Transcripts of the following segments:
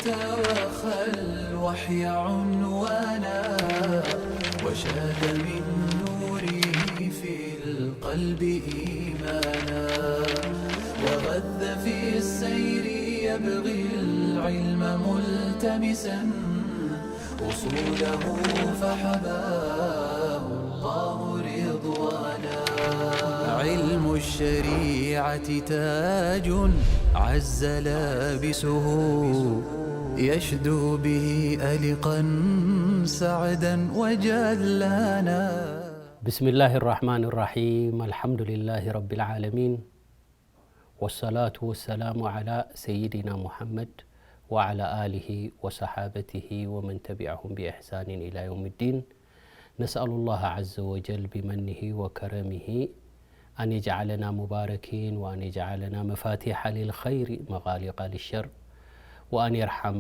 توخى الوحي عنوانا، وشاد من نوره في القلب إيمانا، وغذ في السير يبغي العلم ملتمسا، أصوله فحباه الله رضوانا. علم الشريعة تاج عز لابسه، يشدو به ألقا سعدا وجلانا. بسم الله الرحمن الرحيم. الحمد لله رب العالمين. والصلاة والسلام على سيدنا محمد وعلى آله وصحابته ومن تبعهم بإحسان إلى يوم الدين. نسأل الله عز وجل بمنه وكرمه أن يجعلنا مباركين، وأن يجعلنا مفاتيح للخير، مغاليق للشر، وأن يرحم،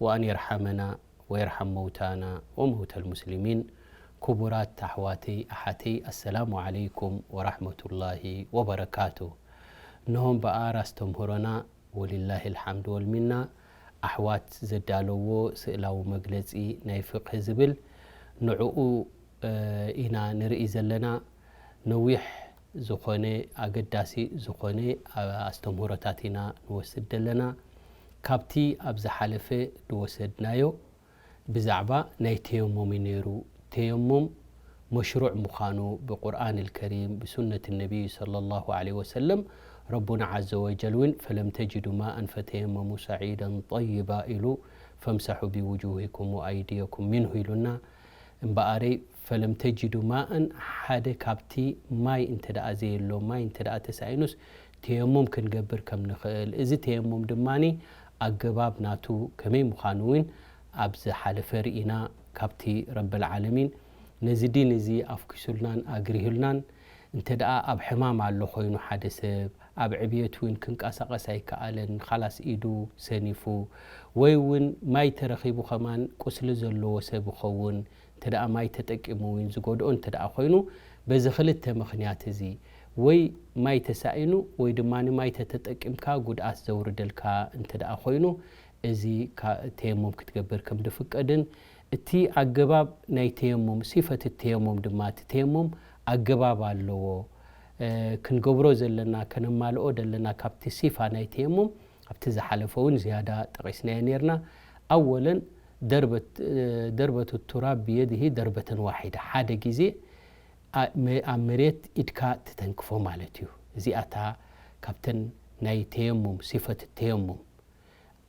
وأن يرحمنا ويرحم موتانا وموتى المسلمين. ክቡራት ኣሕዋተይ ኣሓተይ፣ ኣሰላሙ ዓለይኩም ወራሕመቱላሂ ወበረካቱ። እንሆ እምበኣር ኣስተምህሮና ወሊላሂ ልሓምድ ወልሚና፣ ኣሕዋት ዘዳለዎ ስእላዊ መግለጺ ናይ ፍቅህ ዝብል፣ ንዕኡ ኢና ንርኢ ዘለና። ነዊሕ ዝኾነ ኣገዳሲ ዝኾነ ኣስተምህሮታት ኢና ንወስድ ዘለና። ካብቲ ኣብ ዝሓለፈ ዝወሰድናዮ ብዛዕባ ናይ ተየሙም እዩ ነይሩ። ተየሙም መሽሩዕ ምዃኑ ብቁርኣን ልከሪም፣ ብሱነት ነቢይ ሰለላሁ ዐለይሂ ወሰለም፣ ረቡና ዐዘ ወጀል እውን ፈለም ተጅዱ ማእን ፈተየመሙ ሰዒደን ጠይባ ኢሉ፣ ፈምሰሑ ቢውጁሂኩም ወኣይድየኩም ሚንሁ ኢሉና። እምበኣረይ ፈለም ተጅዱ ማእን፣ ሓደ ካብቲ ማይ እንተ ደኣ ዘየሎ፣ ማይ እንተ ደኣ ተሳኢኑስ ተየሙም ክንገብር ከም ንኽእል፣ እዚ ተየሙም ድማ ኣገባብ ናቱ ከመይ ምዃኑ እውን ኣብ ዝሓለፈ ርኢና። ካብቲ ረብል ዓለሚን ነዚ ዲን እዚ ኣፍኪሱልናን ኣግሪሁልናን፣ እንተ ደኣ ኣብ ሕማም ኣሎ ኮይኑ ሓደ ሰብ፣ ኣብ ዕብየት እውን ክንቀሳቐስ ኣይከኣለን፣ ኻላስ ኢዱ ሰኒፉ፣ ወይ እውን ማይ ተረኺቡ ከማን ቁስሊ ዘለዎ ሰብ ይኸውን፣ እንተ ደኣ ማይ ተጠቂሙ እውን ዝጎድኦ እንተ ደኣ ኮይኑ፣ በዚ ክልተ ምኽንያት እዚ፣ ወይ ማይ ተሳኢኑ ወይ ድማ ማይ ተተጠቂምካ ጉድኣት ዘውርደልካ እንተ ደኣ ኮይኑ፣ እዚ ካ-፣ ተየሙም ክትገብር ከም ድፍቀድን፣ እቲ ኣገባብ ናይ ተየሙም፣ ሲፈት ተየሙም ድማ፣ እቲ ተየሙም ኣገባብ ኣለዎ። እ፣ ክንገብሮ ዘለና፣ ከነማልኦ ዘለና ካብቲ ሲፋ ናይ ተየሙም፣ ኣብቲ ዝሓለፈ እውን ዝያዳ ጠቒስናዮ ነይርና። ኣወለን፣ ደርበት፣ እ፣ ደርበቱ ቱራብ ብየድሂ ደርበተን ዋሒዳ፣ ሓደ ግዜ ኣ-፣ መ-፣ ኣብ መሬት ኢድካ ትተንክፎ ማለት እዩ። እዚኣታ ካብተን ናይ ተየሙም፣ ሲፈት ተየሙም።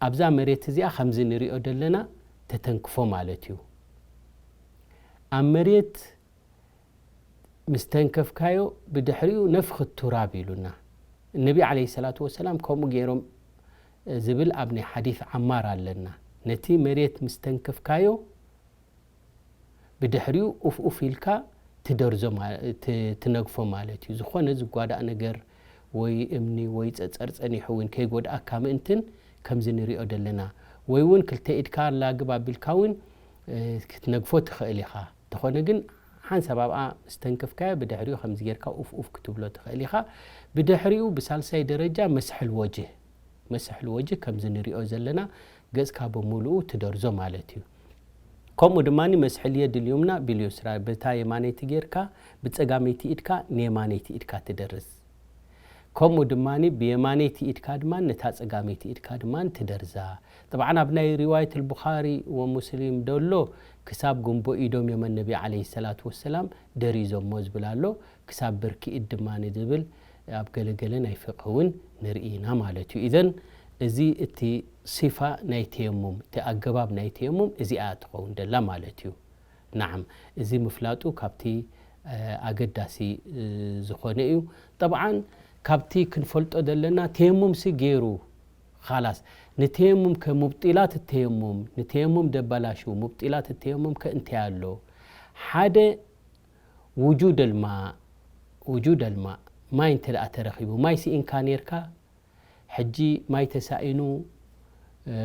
ኣብዛ መሬት እዚኣ ከምዚ ንሪኦ ዘለና ተተንክፎ ማለት እዩ። ኣብ መሬት ምስ ተንከፍካዮ ብድሕሪኡ ነፍኽ ቱራብ ኢሉና። ነቢ ዓለይሂ ሰላቱ ወሰላም ከምኡ ገይሮም ዝብል ኣብ ናይ ሓዲስ ዓማር ኣለና። ነቲ መሬት ምስ ተንከፍካዮ ብድሕሪኡ ኡፍ ኡፍ ኢልካ ትደርዞ ማ-፣ ት-፣ ትነግፎ ማለት እዩ። ዝኾነ ዝጓዳእ ነገር ወይ እምኒ ወይ ጸጸር ጸኒሑ እውን ከይጎድኣካ ምእንትን ከምዚ ንሪኦ ዘለና። ወይ እውን ክልተ ኢድካ ላግብ ኣቢልካ እውን፣ እ፣ ክትነግፎ ትኽእል ኢኻ። እንተኾነ ግን ሓንሳብ ኣብኣ ምስ ተንከፍካዮ ብድሕሪኡ ከምዚ ጌርካ ኡፍ ኡፍ ክትብሎ ትኽእል ኢኻ። ብድሕሪኡ ብሳልሳይ ደረጃ መስሕል ወጅህ፣ መስሕል ወጅህ ከምዚ ንሪኦ ዘለና ገጽካ ብምሉኡ ትደርዞ ማለት እዩ። ከምኡ ድማ መስሕል የድ ልዩምና ቢልዩስራ፣ በታ የማነይቲ ጌርካ ብጸጋመይቲ ኢድካ ንየማነይቲ ኢድካ ትደርዝ። ከምኡ ድማ ብየማነይቲ ኢድካ ድማ ነታ ጸጋመይቲ ኢድካ ድማ ትደርዛ። ጠብዓን ኣብ ናይ ሪዋየት ኣልቡኻሪ ወሙስሊም ደሎ ክሳብ ጉንቦ ኢዶም እዮም ነቢ ዓለይሂ ሰላቱ ወሰላም ደሪዞሞ ዝብል ኣሎ። ክሳብ ብርኪ ኢድ ድማ ዝብል ኣብ ገለገለ ናይ ፍቅህ እውን ንርኢ ኢና ማለት እዩ። ኢዘን እዚ እቲ ሲፋ ናይ ተየሙም፣ እቲ ኣገባብ ናይ ተየሙም እዚኣ ትኸውን ደላ ማለት እዩ። ናዓም፣ እዚ ምፍላጡ ካብቲ፣ እ፣ ኣገዳሲ፣ እ፣ ዝኾነ እዩ። ጠብዓን ካብቲ ክንፈልጦ ዘለና ተየሙምሲ ገይሩ ኻላስ፣ ንተየሙም ከ ሙብጢላት ተየሙም፣ ንተየሙም ደባላሹ ሙብጢላት ተየሙም ከ እንታይ ኣሎ? ሓደ ውጁድ ኣልማ፣ ውጁድ ኣልማ፣ ማይ እንተ ደኣ ተረኺቡ፣ ማይ ስኢንካ ኔርካ፣ ሕጂ ማይ ተሳኢኑ፣ እ፣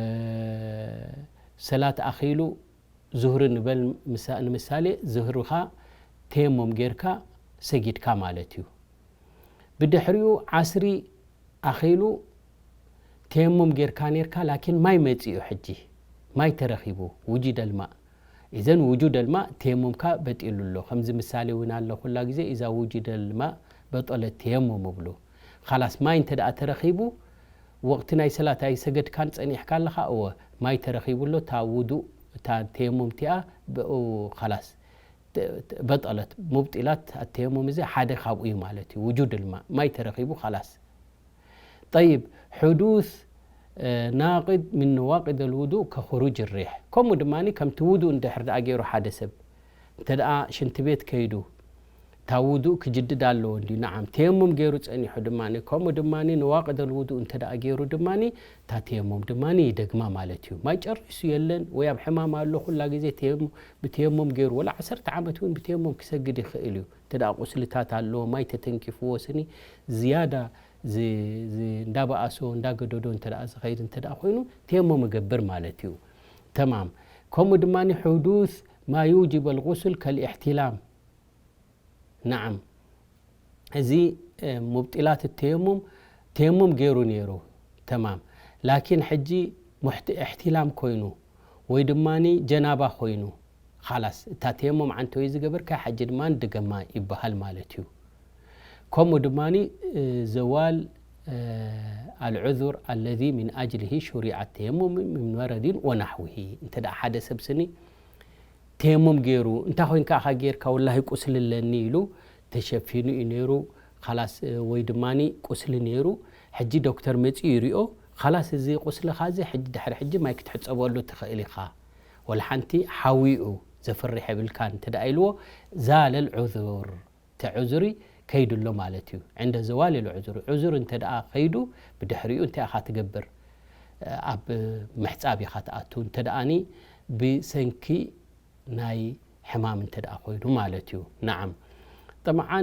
ሰላት ኣኺሉ፣ ዙህሪ ንበል ምሳ-፣ ንምሳሌ፣ ዙህርኻ ተየሙም ጌርካ ሰጊድካ ማለት እዩ። ብድሕሪኡ ዓስሪ ኣኺሉ፣ ተየሙም ጌርካ ኔርካ ላኪን ማይ መጺኡ ሕጂ ማይ ተረኺቡ ውጁድ ኣልማእ ኢዘን ውጁድ ኣልማእ ተየሙምካ በጢሉ ኣሎ ከምዚ ምሳሌ እውን ኣሎ ኩላ ግዜ ኢዛ ውጁድ ኣልማእ በጠለት ተየሙም እብሉ ካላስ ማይ እንተ ደኣ ተረኺቡ ወቕቲ ናይ ሰላት ኣይሰገድካን ጸኒሕካ ኣለኻ እወ ማይ ተረኺቡ ኣሎ እታ ውዱእ እታ ተየሙም እቲኣ ብኡ ካላስ በጠለት ሙብጢላት ኣተየሙም እዚ ሓደ ካብኡ እዩ ማለት እዩ ውጁድ ልማ ማይ ተረኺቡ ካላስ ጠይብ ሕዱስ ናቅድ ምን ነዋቅድ ልውዱእ ከኹሩጅ ሪሕ ከምኡ ድማ ከምቲ ውዱእ እንድሕር ደኣ ገይሩ ሓደ ሰብ እንተ ደኣ ሽንቲ ቤት ከይዱ እታ ውዱእ ክጅድድ ኣለዎ እንዲ ንዓም ተየሙም ገይሩ ጸኒሑ ድማ ከምኡ ድማ ነዋቅድ ልውዱእ እንተ ደኣ ገይሩ ድማ እታ ተየሙም ድማ ይደግማ ማለት እዩ ማይ ጨሪሱ የለን ወይ ኣብ ሕማም ኣሎ ኩላ ግዜ ተየሙ ብተየሙም ገይሩ ወላ ዓሰርተ ዓመት እውን ብተየሙም ክሰግድ ይኽእል እዩ እንተ ደኣ ቁስልታት ኣለዎ ማይ ተተንኪፍዎ ስኒ ዝያዳ ዝ- ዝ- እንዳበኣሶ እንዳገደዶ እንተ ደኣ ዝኸይድ እንተ ደኣ ኮይኑ ተየሙም ይገብር ማለት እዩ ተማም ከምኡ ድማ ሕዱስ ማ ዩጅብ ኣልغስል ከልእሕትላም ናዓም እዚ ሙብጢላት ተየሙም ተየሙም ገይሩ ነይሩ ተማም ላኪን ሕጂ ሙሕት- እሕትላም ኮይኑ ወይ ድማ ጀናባ ኮይኑ ኻላስ እታ ተየሙም ዓንተ ወይ ዝገበርካ ሕጂ ድማ ድገማ ይበሃል ማለት እዩ ከምኡ ድማ ዘዋል ኣልዑዙር ኣለዚ ምን ኣጅልሂ ሹሪዐ ተየሙም ምን መረዲን ወናሕውሂ እንተ ደኣ ሓደ ሰብ ስኒ ተየሙም ገይሩ እንታይ ኮይንካ ኢኻ ጌርካ ወላሂ ቁስሊ ኣለኒ ኢሉ ተሸፊኑ እዩ ነይሩ ካላስ ወይ ድማ ቁስሊ ነይሩ ሕጂ ዶክተር መፂኡ ይሪኦ ካላስ እዚ ቁስልኻ እዚ ሕጂ ድሕሪ ሕጂ ማይ ክትሕፀበሉ ትኽእል ኢኻ ወላ ሓንቲ ሓዊኡ ዘፍርሕ የብልካን እንተ ደኣ ኢልዎ ዛለል ዑዙር እቲ ዑዙሪ ከይዱ ኣሎ ማለት እዩ ዕንደ ዘዋል ኢሉ ዑዙሪ ዑዙር እንተ ደኣ ከይዱ ብድሕሪኡ እንታይ ኢኻ ትገብር ኣብ ምሕፃብ ኢኻ ትኣቱ እንተ ደኣኒ ብሰንኪ ናይ ሕማም እንተ ደኣ ኮይኑ ማለት እዩ ነዓም طبعا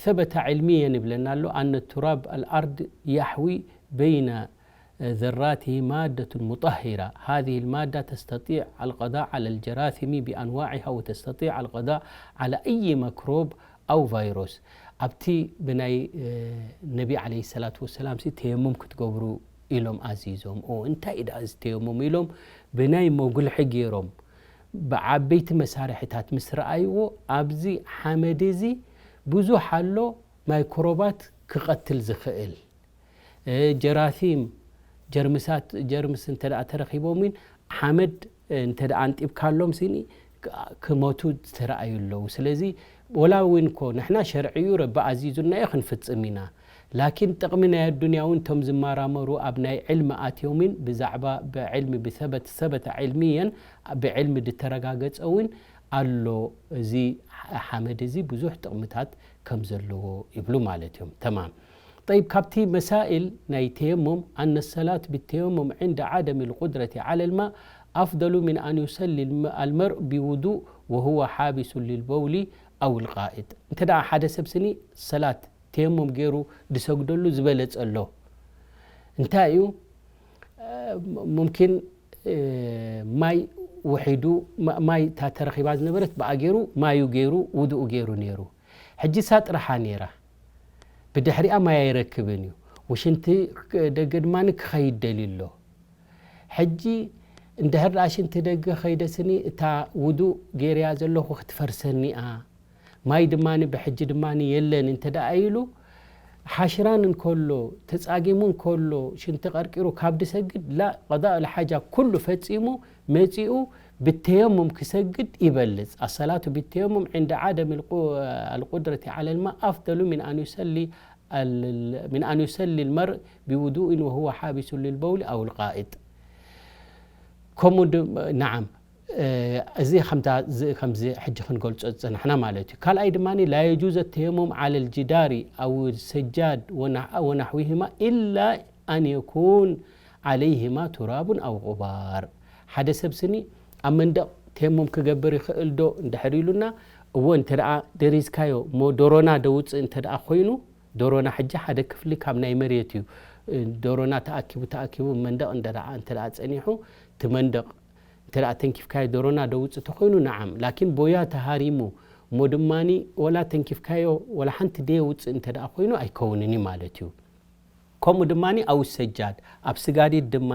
ثبت علميا ይብለና ኣሎ أن تراب الأرض يحوي بين ذراته مادة مطهرة هذه المادة تستطيع القضاء على الجراثيم بأنواعها وتستطيع القضاء على أي ميكروب أو فيروس ኣብቲ ብናይ ነቢ عليه الصلاة والسلام ሲ ተየሙም ክትገብሩ ኢሎም ኣዚዞም ኦ እንታይ ደኣ እዚ ተየሙም ኢሎም ብናይ መጉልሒ ገይሮም ብዓበይቲ መሳርሕታት ምስ ረኣይዎ ኣብዚ ሓመድ እዚ ብዙሕ ኣሎ ማይክሮባት ክቐትል ዝኽእል ጀራሲም ጀርምሳት ጀርምስ እንተ ደኣ ተረኺቦም ሓመድ እንተ ደኣ ኣንጢብካሎም ሲኒ ክመቱ ዝተረኣዩ ኣለዉ ስለዚ ወላ እውን ኮ ንሕና ሸርዕዩ ረቢ ኣዚዙና እዩ ክንፍጽም ኢና ላኪን ጥቕሚ ናይ ኣዱንያ እውን እቶም ዝመራመሩ ኣብ ናይ ዕልሚ ኣትዮምን ብዛዕባ ብዕልሚ ብሰበት ሰበተ ዕልሚየን ብዕልሚ ዝተረጋገጸ እውን ኣሎ እዚ ሓመድ እዚ ብዙሕ ጥቕምታት ከም ዘለዎ ይብሉ ማለት እዮም ተማም طيب ካብቲ መሳኢል ናይ ተየሙም أن الصلاة بالتيمم عند عدم القدرة على الماء أفضل من أن يصلي المرء بوضوء وهو حابس للبول أو الغائط እንተ ደኣ ሓደ ሰብ ስኒ ሰላት ተየሙም ገይሩ ዝሰግደሉ ዝበለጸ ኣሎ እንታይ እዩ ሙምኪን ማይ ውሒዱ ማይ እታ ተረኺባ ዝነበረት ብኣ ገይሩ ማዩ ገይሩ ውድኡ ገይሩ ነይሩ ሕጂ ሳ ጥራሓ ነይራ ብድሕሪኣ ማይ ኣይረክብን እዩ ውሽንቲ ደገ ድማ ክኸይድ ደልዩ ኣሎ ሕጂ እንድሕር ደኣ ሽንቲ ደገ ከይደ ስኒ እታ ውዱእ ገይርያ ዘለኹ ክትፈርሰኒ እያ ማይ ድማ ብሕጂ ድማ የለን እንተ ደኣ ኢሉ ሓሽራን እንከሎ ተጻጊሙ እንከሎ ሽንቲ ቀርቂሩ ካብ ድሰግድ ላ ቀዳእ ልሓጃ ኩሉ ፈጺሙ መጺኡ ብተየሙም ክሰግድ ይበልጽ ኣሰላቱ ብተየሙም ዕንደ ዓደም ኣልቁድረቲ ዓለ ልማ ኣፍደሉ ምን ኣን ዩሰሊ ምን ኣን ዩሰሊ ልመርእ ብውዱእን ወሁወ ሓቢሱ ልልበውሊ ኣው ልቃኢጥ ከምኡ ነዓም እዚ ከምዚ ሕጂ ክንገልጾ ዝጸናሕና ማለት እዩ ካልኣይ ድማ ላ የጁዘ ተየሙም ዓለ ልጅዳሪ ኣው ሰጃድ ወናሕዊህማ ኢላ ኣን የኩን ዓለይህማ ቱራቡን ኣው ቁባር ሓደ ሰብ ስኒ ኣብ መንደቕ ተየሙም ክገብር ይኽእል ዶ እንድሕር ኢሉና እዎ እንተ ደኣ ደሪዝካዮ እሞ ዶሮና ደውፅእ እንተ ደኣ ኮይኑ ዶሮና ሕጂ ሓደ ክፍሊ ካብ ናይ መሬት እዩ ዶሮና ተኣኪቡ ተኣኪቡ መንደቕ እንተ ደኣ እንተ ደኣ ጸኒሑ እቲ መንደቕ እንተ ደኣ ተንኪፍካዮ ዶሮና ደውፅእ ተኮይኑ ነዓም ላኪን ቦያ ተሃሪሙ እሞ ድማኒ ወላ ተንኪፍካዮ ወላ ሓንቲ ደየውፅእ እንተ ደኣ ኮይኑ ኣይከውንን እዩ ማለት እዩ ከምኡ ድማ ኣው ሰጃድ ኣብ ስጋዲት ድማ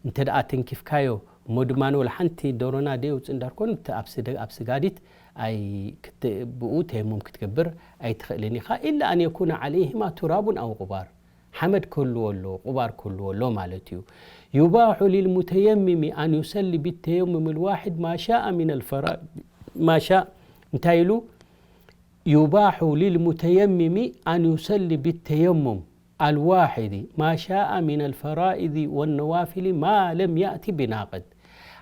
እንተ ደኣ ተንኪፍካዮ እሞ ድማ ወላ ሓንቲ ደሮና ደየውፅእ እንዳርኮን እቲ ኣብ ስደ- ኣብ ስጋዲት ኣይ ክት- ብኡ ተየሙም ክትገብር ኣይትኽእልን ኢኻ። ኢላ ኣን የኩነ ዓለይሂማ ቱራቡን ኣው ቁባር ሓመድ ክህልዎ ኣሎ ቁባር ክህልዎ ኣሎ ማለት እዩ። يباح للمتيمم أن يصلي بالتيمم الواحد ما شاء من الفرائض ما شاء እንታይ ኢሉ يباح للمتيمم أن يصلي بالتيمم الواحد ما شاء من الفرائض والنوافل ما لم يأت بناقض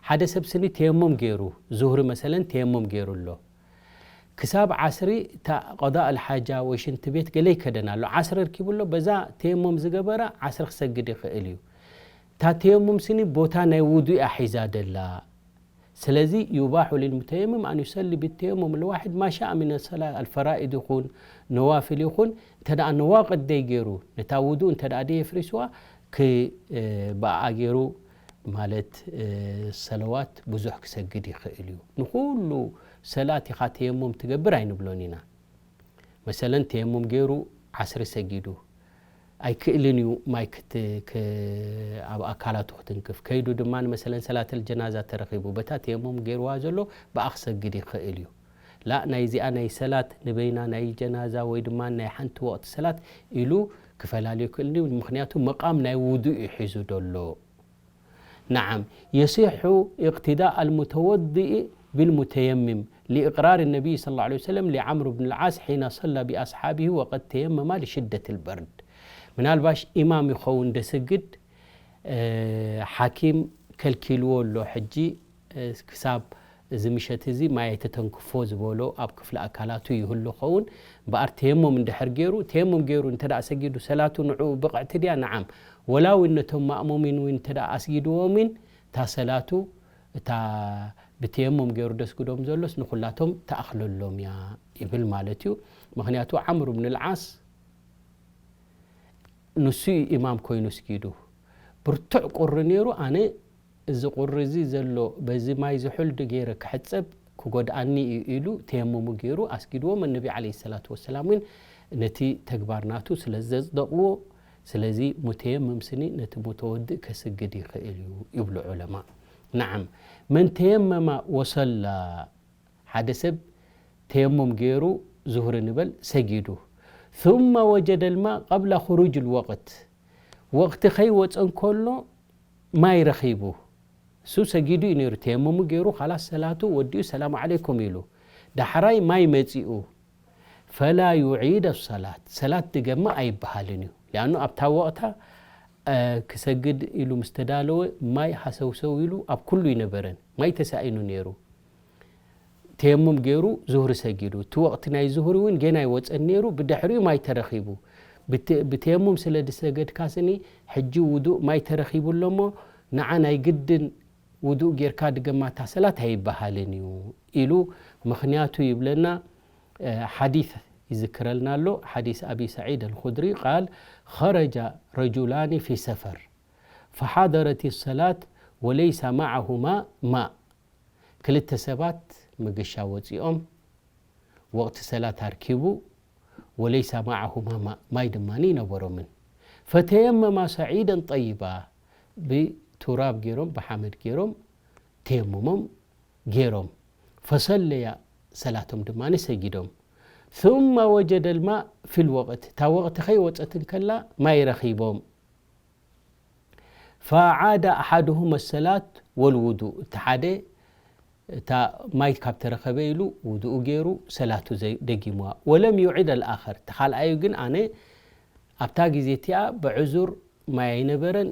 ሓደ ሰብ ስኒ ተየሙም ገይሩ ዙህሪ መሰለን ተየሙም ገይሩ ኣሎ ክሳብ ዓስሪ እታ ቀዳእ ኣልሓጃ ወይ ሽንቲ ቤት ገለ ይከደን ኣሎ ዓስሪ ርኪቡ ኣሎ በዛ ተየሙም ዝገበረ ዓስሪ ክሰግድ ይኽእል እዩ እታ ተየሙም ስኒ ቦታ ናይ ውዱእ እያ ሒዛ ደላ ስለዚ يباح للمتيمم أن يصلي بالتيمم الواحد ما شاء من الصلاة الفرائض ይኹን ነዋፍል ይኹን እንተ ደኣ ነዋቅድ ደይ ገይሩ ነታ ውዱእ እንተ ደኣ ደይ የፍሪስዋ ክ ብኣ ገይሩ ማለት ሰለዋት ብዙሕ ክሰግድ ይኽእል እዩ ንኩሉ ሰላት ኢኻ ተየሙም ትገብር ኣይንብሎን ኢና መሰለን ተየሙም ገይሩ ዓስሪ ሰጊዱ ኣይክእልን እዩ ማይ ክት- ክ- ኣብ ኣካላቱ ክትንክፍ ከይዱ ድማ ንመሰለን ሰላተል ጀናዛ ተረኺቡ በታ ተየሙም ገይርዋ ዘሎ ብኣ ክሰግድ ይኽእል እዩ ላ ናይዚኣ ናይ ሰላት ንበይና ናይ ጀናዛ ወይ ድማ ናይ ሓንቲ ወቕቲ ሰላት ኢሉ ክፈላለዩ ይኽእል እዩ ምክንያቱ መቃም ናይ ውዱእ እዩ ሒዙ ደሎ نعم يصح اقتداء المتوضئ بالمتيمم لإقرار النبي صلى الله عليه وسلم لعمرو بن العاص حين صلى بأصحابه وقد تيمما لشدة البرد ምናልባሽ ኢማም ይኸውን ደስግድ ሓኪም ከልኪልዎ ኣሎ ሕጂ ክሳብ እዚ ምሸት እዚ ማይ ኣይተተንክፎ ዝበሎ ኣብ ክፍሊ ኣካላቱ ይህሉ ኸውን እምበኣር ተየሙም እንድሕር ገይሩ ተየሙም ገይሩ እንተ ደኣ ሰጊዱ ሰላቱ ንዕኡ ብቕዕቲ ድያ ንዓም ወላ እውን ነቶም ማእሙሚን እውን እንተ ደኣ ኣስጊድዎም እውን እታ ሰላቱ እታ ብተየሙም ገይሩ ደስግዶም ዘሎስ ንኹላቶም ተኣኽለሎም እያ ይብል ማለት እዩ ምኽንያቱ ዓምር ብን ልዓስ ንሱ እዩ ኢማም ኮይኑ ስጊዱ ብርቱዕ ቁሪ ነይሩ ኣነ እዚ ቁሪ እዚ ዘሎ በዚ ማይ ዝሑል ዶ ገይረ ክሕፀብ ክጎድኣኒ እዩ ኢሉ ተየሙሙ ገይሩ ኣስጊድዎም ነቢ ዓለይሂ ሰላቱ ወሰላም እውን ነቲ ተግባር ናቱ ስለ ዘፅደቕዎ ስለዚ ሙተየምም ስኒ ነቲ ሙተወድእ ከስግድ ይኽእል እዩ ይብሉ ዑለማ ነዓም መን ተየመማ ወሰላ ሓደ ሰብ ተየሙም ገይሩ ዙህሪ ንበል ሰጊዱ ثم وجد الماء قبل خروج الوقت ወቕቲ ከይወፀ እንከሎ ማይ ረኺቡ እሱ ሰጊዱ እዩ ነይሩ ተየሙሙ ገይሩ ካላስ ሰላቱ ወዲኡ ሰላም ዓለይኩም ኢሉ ዳሕራይ ማይ መፂኡ ፈላ ዩዒደ ሰላት ሰላት ድገማ ኣይበሃልን እዩ ሊኣኑ ኣብታ ወቕታ ክሰግድ ኢሉ ምስ ተዳለወ ማይ ሃሰውሰው ኢሉ ኣብ ኩሉ ይነበረን ማይ ተሳኢኑ ነይሩ ተየሙም ገይሩ ዙህሪ ሰጊዱ እቲ ወቕቲ ናይ ዙህሪ እውን ጌና ይወፀን ነይሩ ብድሕሪኡ ማይ ተረኺቡ ብተየሙም ስለ ዝሰገድካ ስኒ ሕጂ ውዱእ ማይ ተረኺቡ ኣሎሞ ንዓ ናይ ግድን ውዱእ ጌርካ ድገማታ ሰላት ኣይበሃልን እዩ ኢሉ ምኽንያቱ ይብለና ሓዲስ ይዝክረልና ኣሎ ሓዲስ ኣቢ ሰዒድ ኣልኹድሪ ቃል خرج رجلان في سفر فحضرت الصلاة وليس معهما ماء ክልተ ሰባት መገሻ ወፂኦም ወቕቲ ሰላት ኣርኪቡ ወለይሳ ማዓሁማ ማእ ማይ ድማ ይነበሮምን ፈተየመማ ሰዒደን ጠይባ ብቱራብ ገይሮም ብሓመድ ገይሮም ተየምሞም ገይሮም ፈሰለያ ሰላቶም ድማ ሰጊዶም ثم وجد الماء في الوقت እታ ወቕቲ ከይወፀት እንከላ ማይ ረኺቦም فأعاد أحدهما الصلاة والوضوء እቲ ሓደ እታ ማይ ካብ ተረኸበ ኢሉ ውዱኡ ገይሩ ሰላቱ ደጊምዋ ولم يعد الآخر እቲ ካልኣዩ ግን ኣነ ኣብታ ግዜ እቲኣ ብዕዙር ማይ ኣይነበረን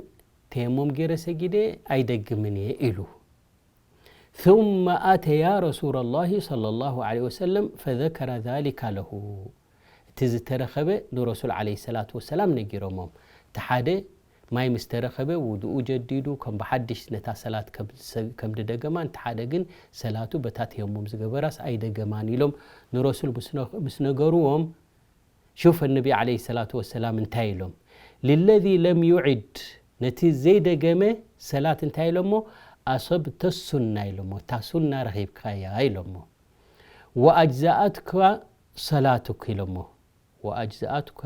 ተየሞም ገይረ ሰጊደ ኣይደግምን እየ ኢሉ ثم أتيا رسول الله صلى الله عليه وسلم فذكر ذلك له እቲ ዝተረኸበ ንረሱል ዓለይሂ ሰላቱ ወሰላም ነጊሮሞም። እቲ ሓደ ማይ ምስ ተረኸበ ውዱኡ ጀዲዱ ከም ብሓድሽ ነታ ሰላት ከም ዝደገማን እቲ ሓደ ግን ሰላቱ በታ ተየሙም ዝገበራስ ኣይደገማን ኢሎም ንረሱል ምስ ነገርዎም ሹፍ ነቢ ዓለይሂ ሰላቱ ወሰላም እንታይ ኢሎም للذي لم يعد ነቲ ዘይደገመ ሰላት እንታይ ኢሎሞ أصبت السنة ኢሎሞ እታ ሱና ረኺብካያ ኢሎሞ وأجزأتك صلاتك ኢሎሞ وأجزأتك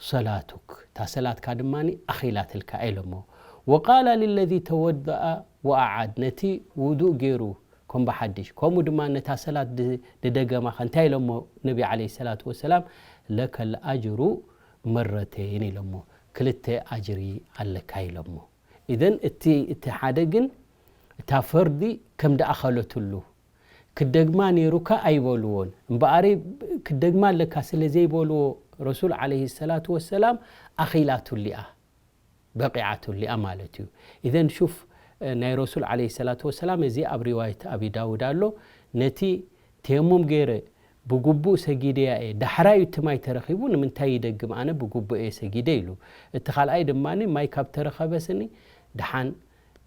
ሰላቱክ፣ እታ ሰላትካ ድማ ኣኺላትልካ ኢሎሞ። ወቃለ ልለዚ ተወደአ ወኣዓድ፣ ነቲ ውዱእ ገይሩ ከም ብሓድሽ፣ ከምኡ ድማ ነታ ሰላት ድ- ድደገማ ከ እንታይ ኢሎሞ ነቢ ዓለይሂ ሰላቱ ወሰላም? ለከል ኣጅሩ መረተይን ኢሎሞ፣ ክልተ ኣጅሪ ኣለካ ኢሎሞ። ኢዘን እቲ እቲ ሓደ ግን እታ ፈርዲ ከም ደኣኸለትሉ ክደግማ ነይሩካ ኣይበልዎን። እምበኣረይ ክደግማ ኣለካ ስለ ዘይበልዎ ረሱል ዓለይሂ ሰላቱ ወሰላም ኣኺላቱሊኣ፣ በቂዓቱሊኣ ማለት እዩ። ኢዘን ሹፍ፣ ናይ ረሱል ዓለይሂ ሰላቱ ወሰላም እዚ ኣብ ሪዋየት ኣቢ ዳውድ ኣሎ። ነቲ ተየሙም ገይረ ብግቡእ ሰጊደያ እየ፣ ዳሕራይ እቲ ማይ ተረኺቡ ንምንታይ ይደግም ኣነ ብግቡእ እየ ሰጊደ ኢሉ። እቲ ካልኣይ ድማ ማይ ካብ ተረኸበ ስኒ ደሓን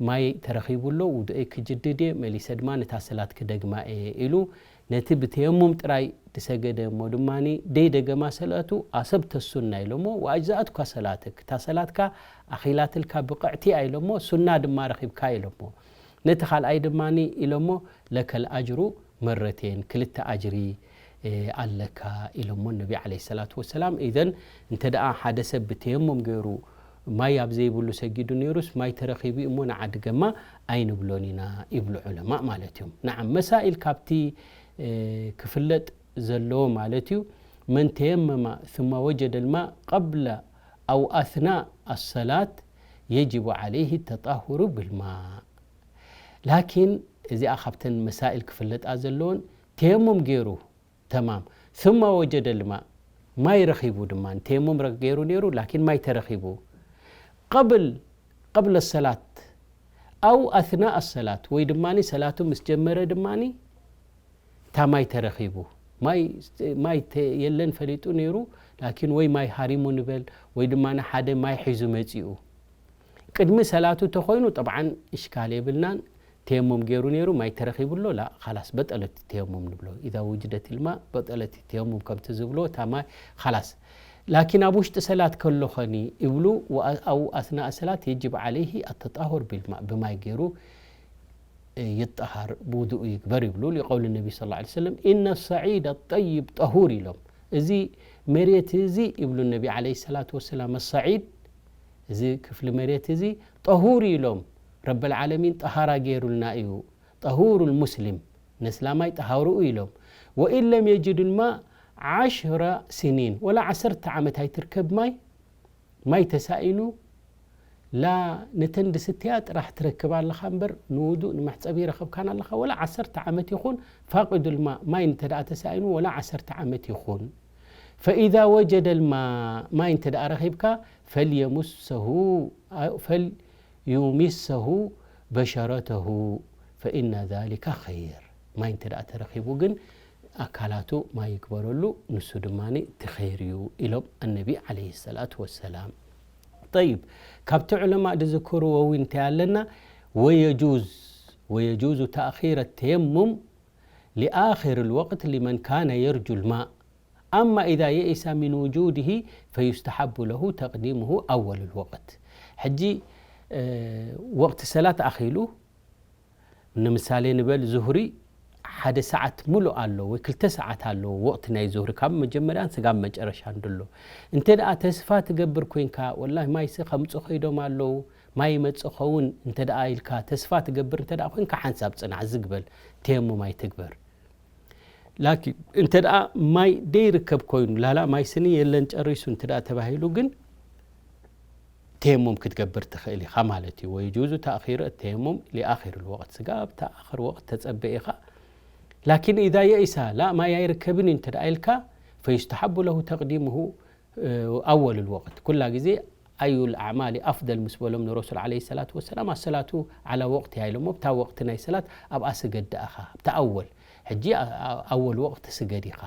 ማይ ተረኺቡ ኣሎ፣ ውዱኤይ ክጅድድ እየ፣ መሊሰ ድማ ነታ ሰላት ክደግማ እየ ኢሉ ነቲ ብተየሙም ጥራይ ዝሰገደ እሞ ድማ ደይደገማ ሰላቱ ኣሰብተ ሱና ኢሎሞ፣ ወኣጅዛኣትካ ሰላትክ፣ እታ ሰላትካ ኣኺላትልካ ብቕዕቲ እያ ኢሎሞ፣ ሱና ድማ ረኺብካ ኢሎሞ። ነቲ ካልኣይ ድማ ኢሎሞ ለከል ኣጅሩ መረቴን፣ ክልተ ኣጅሪ ኣለካ ኢሎሞ ነቢ ዓለይሂ ሰላቱ ወሰላም። ኢዘን እንተ ደኣ ሓደ ሰብ ብተየሙም ገይሩ ማይ ኣብ ዘይብሉ ሰጊዱ ነይሩስ ማይ ተረኺቡ እሞ ንዓ ድገማ ኣይንብሎን ኢና ይብሉ ዑለማእ ማለት እዮም። ነዓም መሳኢል ካብቲ ክፍለጥ ዘለዎ ማለት እዩ። መን ተየመመ ثم وجد الماء قبل أو أثناء الصلاة يجب عليه التطهر بالماء. ላኪን እዚኣ ካብተን መሳኢል ክፍለጣ ዘለዎን ተየሙም ገይሩ ተማም ثم وجد الماء ማይ ረኺቡ ድማ ተየሙም ገይሩ ነይሩ ላኪን ማይ ተረኺቡ قبل قبل الصلاة أو أثناء الصلاة ወይ ድማ ሰላቱ ምስ ጀመረ ድማ እታ ማይ ተረኺቡ ማይ ማይ የለን ፈሊጡ ነይሩ ላኪን ወይ ማይ ሃሪሙ ንበል ወይ ድማ ሓደ ማይ ሒዙ መፂኡ ቅድሚ ሰላቱ ተኾይኑ ጠብዓን እሽካል የብልናን ተየሙም ገይሩ ነይሩ ማይ ተረኺቡ ኣሎ ላ ኻላስ በጠለት ተየሙም ንብሎ إذا وجدت الماء بطلت التيمم ከምቲ ዝብሎ እታ ማይ ኻላስ ላኪን ኣብ ውሽጢ ሰላት ከሎ ኸኒ ይብሉ أو أثناء الصلاة يجب عليه التطهر بالماء ብማይ ገይሩ ይጠሃር ብውዱእ ይግበር ይብሉ لقول النبي صلى الله عليه وسلم إن الصعيد الطيب طهور ኢሎም እዚ መሬት እዚ ይብሉ ነቢ عليه الصلاة والسلام الصعيد እዚ ክፍሊ መሬት እዚ ጠሁር ኢሎም ረበል ዓለሚን ጠሃራ ገይሩልና እዩ ጠሁሩ ልሙስሊም ነስላማይ ጠሃርኡ ኢሎም ወኢን ለም የጅዱ ልማ ዓሽረ ስኒን ወላ ዓሰርተ ዓመት ኣይትርከብ ማይ ማይ ተሳኢኑ ላ ነተን ድስትያ ጥራሕ ትረክብ ኣለኻ እምበር ንውዱእ ንመሕፀቢ ይረኸብካን ኣለኻ ወላ ዓሰርተ ዓመት ይኹን ፋቂዱ ልማ ማይ እንተ ደኣ ተሳኢኑ ወላ ዓሰርተ ዓመት ይኹን ፈኢዛ ወጀደ ልማ ማይ እንተ ደኣ ረኺብካ ፈልየሙሰሁ ፈልዩሚሰሁ በሸረተሁ ፈኢነ ዛሊከ ኸይር ማይ እንተ ደኣ ተረኺቡ ግን ኣካላቱ ማይ ይግበረሉ ንሱ ድማ እቲ ኸይር እዩ ኢሎም ኣነቢ ዓለይሂ ሰላቱ ወሰላም ጠይብ ካብቲ ዑለማእ ዝዝክርዎ እውን እንታይ ኣለና ወየጁዝ ወየጁዙ ተእኺረ ተየሙም لآخر الوقت لمن كان يرجو الماء أما إذا يئس من وجوده فيستحب له تقديمه أول الوقت ሕጂ ወቅቲ ሰላት ኣኺሉ ንምሳሌ ንበል ዙህሪ ሓደ ሰዓት ሙሉእ ኣሎ ወይ ክልተ ሰዓት ኣለዎ ወቅቲ ናይ ዙህሪ ካብ መጀመርያን ስጋብ መጨረሻን ድሎ እንተ ደኣ ተስፋ ትገብር ኮይንካ ወላሂ ማይሲ ከምፁ ከይዶም ኣለዉ ማይ ይመፅእ ኸውን እንተ ደኣ ኢልካ ተስፋ ትገብር እንተ ደኣ ኮይንካ ሓንሳብ ፅናሕ ዝግበል ተየሙም ኣይትግበር ላኪን እንተ ደኣ ማይ ደይርከብ ኮይኑ ላላ ማይ ስኒ የለን ጨሪሱ እንተ ደኣ ተባሂሉ ግን ተየሙም ክትገብር ትኽእል ኢኻ ማለት እዩ ወይጁዙ ተእኺሩ ተየሙም ሊኣኺር ልወቅት ስጋ ኣብታ ኣኽር ወቅት ተፀበ ኢኻ ላኪን ኢዛ የኢሳ ላ ማይ ኣይርከብን እዩ እንተ ደኣ ኢልካ ፈዩስተሓቡ ለሁ ተቅዲሙሁ ኣወል ልወቅት ኩላ ግዜ ኣዩ ልኣዕማሊ ኣፍደል ምስ በሎም ንረሱል ዓለይሂ ሰላቱ ወሰላም ኣሰላቱ ዓላ ወቅቲሃ ኢሎሞ ኣብታ ወቅቲ ናይ ሰላት ኣብኣ ስገድ ደኣኻ ኣብታ ኣወል ሕጂ ኣወል ወቅቲ ስገድ ኢኻ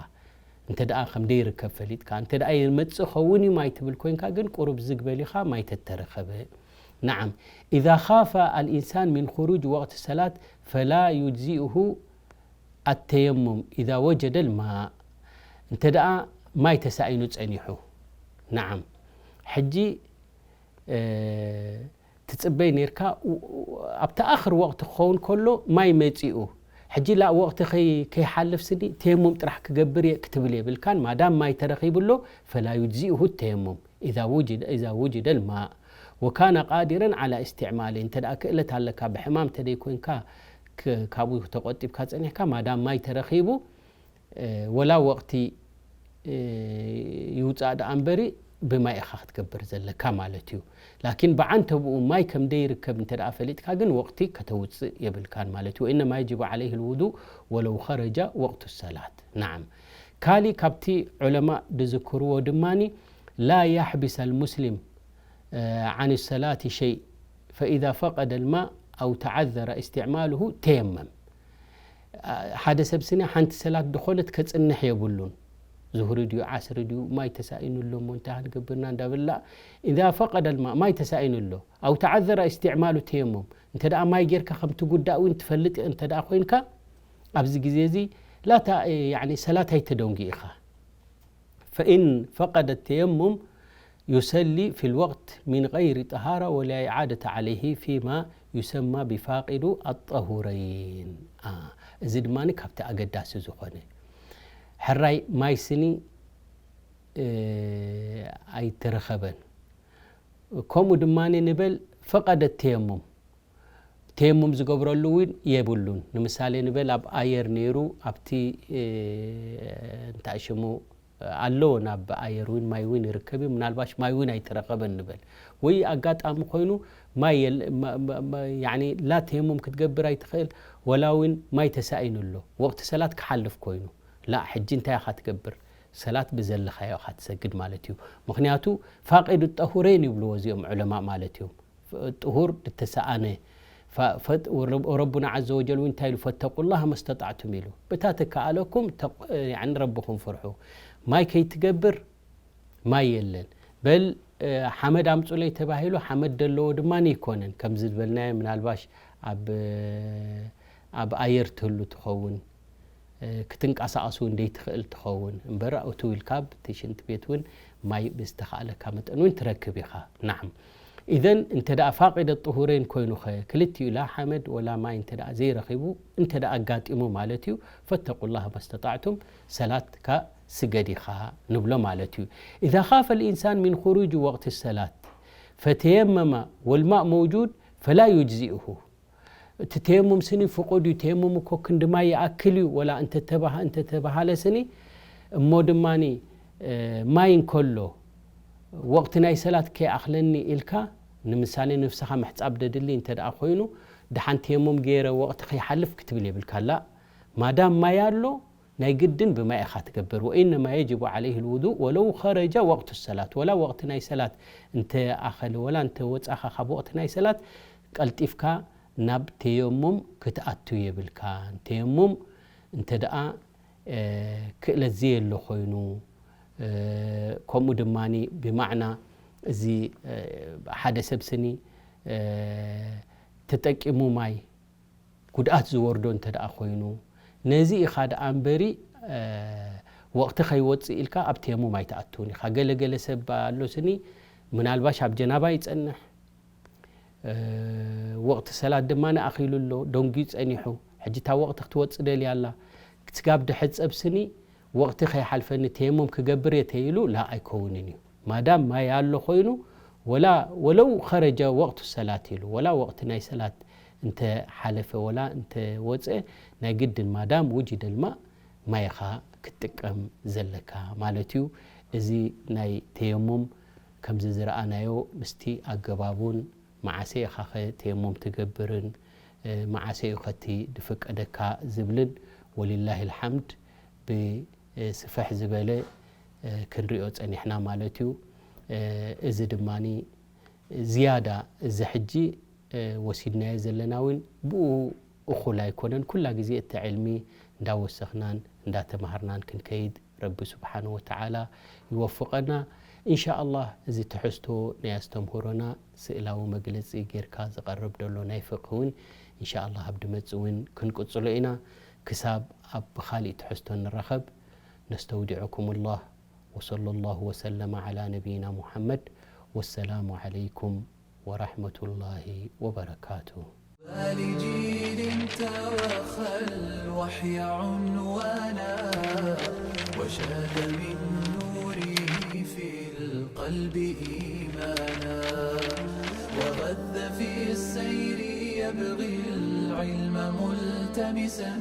እንተ ደኣ ከም ደይርከብ ፈሊጥካ እንተ ደኣ ይመጽእ ኸውን እዩ ማይ ትብል ኮይንካ ግን ቁሩብ ዝግ በል ኢኻ ማይ ተተረኸበ نعم إذا خاف الإنسان من خروج وقت الصلاة فلا يجزئه التيمم إذا وجد الماء እንተ ደኣ ማይ ተሳኢኑ ጸኒሑ نعم ሕጂ ትጽበይ ኔርካ ኣብቲ ኣኽር ወቕቲ ክኸውን ከሎ ማይ መጺኡ ሕጂ ላ ወቕቲ ከይሓልፍ ስኒ ተየሙም ጥራሕ ክገብር እየ ክትብል የብልካን ማዳም ማይ ተረኺቡ ኣሎ ፈላ ዩጅዚእሁ ተየሙም إذا وجد إذا وجد الماء وكان قادرا على استعماله، እንተ ደኣ ክእለት ኣለካ፣ ብሕማም እንተ ደይ ኮንካ፣ ክ-፣ ካብኡ ተቆጢብካ ጸኒሕካ፣ ማዳም ማይ ተረኺቡ፣ እ፣ ወላ ወቕቲ፣ እ፣ ይውጻእ ደኣ እምበሪ፣ ብማይ ኢኻ ክትገብር ዘለካ ማለት እዩ። ላኪን ብዓንተብኡ ማይ ከም ደይርከብ እንተ ደኣ ፈሊጥካ ግን፣ ወቕቲ ከተውጽእ የብልካን ማለት እዩ። وإنما يجب عليه الوضوء ولو خرج وقت الصلاة. نعم. ካሊ ካብቲ ዑለማእ ዝዝክርዎ ድማኒ፣ لا يحبس المسلم عن الصلاة شيء، فإذا فقد الماء أو تعذر استعماله تيمم. ሓደ ሰብ ስኒ ሓንቲ ሰላት ዝኾነት ከጽንሕ የብሉን። ዙህሪ ድዩ ዓስሪ ድዩ ማይ ተሳኢኑ ኣሎ እሞ እንታይ ክንገብርና እንዳበላ፣ إذا فقد الماء ማይ ተሳኢኑ ኣሎ، أو تعذر استعمال تيمم እንተ ደኣ ማይ ጌርካ ከም ትጉዳእ እውን ትፈልጥ እንተ ደኣ ኮይንካ፣ ኣብዚ ግዜ እዚ ላታ ያኒ ሰላት ኣይተደንጉ ኢኻ። فإن فقد التيمم يصلي في الوقت من غير طهارة ولا إعادة عليه فيما يسمى بفاقد الطهورين. እዚ ድማ ካብቲ ኣገዳሲ ዝኾነ፣ ሕራይ ማይ ስኒ ኣይተረኸበን። ከምኡ ድማ ንበል ፈቐደ ተየሙም፣ ተየሙም ዝገብረሉ እውን የብሉን። ንምሳሌ ንበል ኣብ ኣየር ነይሩ፣ ኣብቲ እንታይ ሽሙ ኣሎ፣ ናብ ኣየር እውን ማይ እውን ይርከብ እዩ። ምናልባሽ ማይ እውን ኣይተረኸበን ንበል፣ ወይ ኣጋጣሚ ኮይኑ ማይ የለ- ማ- ማ- ማ- ያኒ ላ ተየሙም ክትገብር ኣይትኽእል፣ ወላ እውን ማይ ተሳኢኑ ኣሎ፣ ወቕቲ ሰላት ክሓልፍ ኮይኑ፣ ላ ሕጂ እንታይ ኢኻ ትገብር? ሰላት ብዘለኻዮ ኢኻ ትሰግድ ማለት እዩ። ምኽንያቱ ፋቂድ ጠሁረይን ይብልዎ እዚኦም ዑለማ ማለት እዮም። ጥሁር ዝተሰኣነ ረቡና ዘ ወጀል እውን እንታይ ኢሉ? ፈተቁላህ መስተጣዕቱም ኢሉ። ብታ ትከኣለኩም ረብኹም ፍርሑ። ማይ ከይትገብር ማይ የለን። በል ሓመድ ኣምፁለይ ተባሂሉ ሓመድ ደለዎ ድማ ይኮነን። ከምዚ ዝበልናዮ ምናልባሽ ኣብ ኣየር ትህሉ ትኸውን፣ ክትንቀሳቐስ እውን ደይትኽእል ትኸውን እምበር፣ እቱ ኢልካ ብቲ ሽንቲ ቤት እውን ማይ ብዝተኻእለካ መጠን እውን ትረክብ ኢኻ። ናዓም። ኢዘን እንተ ደኣ ፋቂደ ጥሁረይን ኮይኑኸ፣ ክልቲኡ ላ ሓመድ ወላ ማይ እንተ ደኣ ዘይረኺቡ፣ እንተ ደኣ ኣጋጢሙ ማለት እዩ፣ ፈተቁላህ መስተጣዕቱም፣ ሰላትካ ስገድ ኢኻ ንብሎ ማለት እዩ። ኢዛ ኻፈ ልኢንሳን ሚን ኹሩጅ ወቅት ሰላት ፈተየመመ ወልማእ መውጁድ ፈላ ዩጅዚእሁ። እቲ ተየሙም ስኒ ፍቑድ እዩ። ተየሙም እኮ ክንዲ ማይ ይኣክል እዩ። ወላ እንተተባሃ- እንተተባሃለ ስኒ እሞ ድማ ማይ እንከሎ ወቕቲ ናይ ሰላት ከይኣኽለኒ ኢልካ ንምሳሌ ንፍስኻ ምሕጻብ ደድሊ እንተ ደኣ ኮይኑ፣ ደሓን ተየሙም ገይረ ወቕቲ ከይሓልፍ ክትብል የብልካ። ላ ማዳም ማይ ኣሎ ናይ ግድን ብማይ ኢኻ ትገብር። ወኢነማ የጅቡ ዓለይህ ልውዱእ ወለው ኸረጀ ወቕቱ ሰላት፣ ወላ ወቕቲ ናይ ሰላት እንተ ኣኸለ ወላ እንተ ወጻኻ ካብ ወቕቲ ናይ ሰላት ቀልጢፍካ ናብ ተየሙም ክትኣቱ የብልካን። ተየሙም እንተ ደኣ ክእለት ዘየሎ ኮይኑ፣ ከምኡ ድማ ብማዕና እዚ ሓደ ሰብ ስኒ ተጠቂሙ ማይ ጉድኣት ዝወርዶ እንተ ደኣ ኮይኑ፣ ነዚ ኢኻ ደኣ እምበሪ ወቕቲ ከይወፅእ ኢልካ ኣብ ተየሙም ኣይትኣትውን ኢኻ። ገለገለ ሰብ ኣሎ ስኒ ምናልባሽ ኣብ ጀናባ ይጸንሕ፣ ወቕቲ ሰላት ድማ ንኣኺሉ ኣሎ፣ ደንጉዩ ጸኒሑ። ሕጂ እታ ወቕቲ ክትወጽእ ደልያ ኣላ። ስጋብ ድሕጸብ ስኒ ወቕቲ ከይሓልፈኒ ተየሙም ክገብር እየ ተይሉ ላ ኣይከውንን እዩ። ማዳም ማይ ኣሎ ኮይኑ ወላ ወለው ኸረጀ ወቕቱ ሰላት ኢሉ ወላ ወቕቲ ናይ ሰላት እንተ ሓለፈ ወላ እንተ ወፀ ናይ ግድን ማዳም ውጅደ ልማእ ማይኻ ክትጥቀም ዘለካ ማለት እዩ። እዚ ናይ ተየሙም ከምዚ ዝረኣናዮ ምስቲ ኣገባቡን መዓሰ ኢኻ ኸ ተየሙም ትገብርን መዓሰ እዩ ኸቲ ድፍቀደካ ዝብልን ወሊላሂ ልሓምድ ብስፍሕ ዝበለ ክንሪኦ ጸኒሕና ማለት እዩ። እዚ ድማ ዝያዳ እዚ ሕጂ ወሲድናዮ ዘለና እውን ብኡ እኹል ኣይኮነን። ኩላ ግዜ እቲ ዕልሚ እንዳወሰኽናን እንዳተማሃርናን ክንከይድ ረቢ ስብሓን ወተዓላ ይወፍቐና። እንሻኣላህ እዚ ትሕዝቶ ናይ ኣስተምህሮና ስእላዊ መግለጺ ጌርካ ዝቐርብ ደሎ ናይ ፍቅህ እውን እንሻኣላህ ኣብ ድመጽእ እውን ክንቅጽሎ ኢና። ክሳብ ኣብ ብኻሊእ ትሕዝቶ ንራኸብ። ነስተውዲዐኩም ላህ ወሰለ ላሁ ወሰለመ ዓላ ነቢይና ሙሓመድ። ወሰላሙ ዓለይኩም ورحمة الله وبركاته. لجيل توخى الوحي عنوانا وشاد من نوره في القلب القلب إيمانا، وغذ في السير يبغي العلم ملتمسا،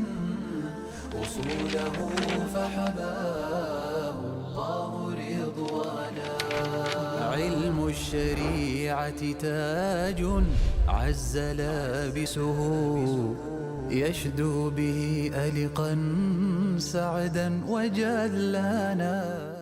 أصوله فحباه الله رضوانا. علم الشريعة تاج عز لابسه، يشدو به ألقا سعدا وجلانا.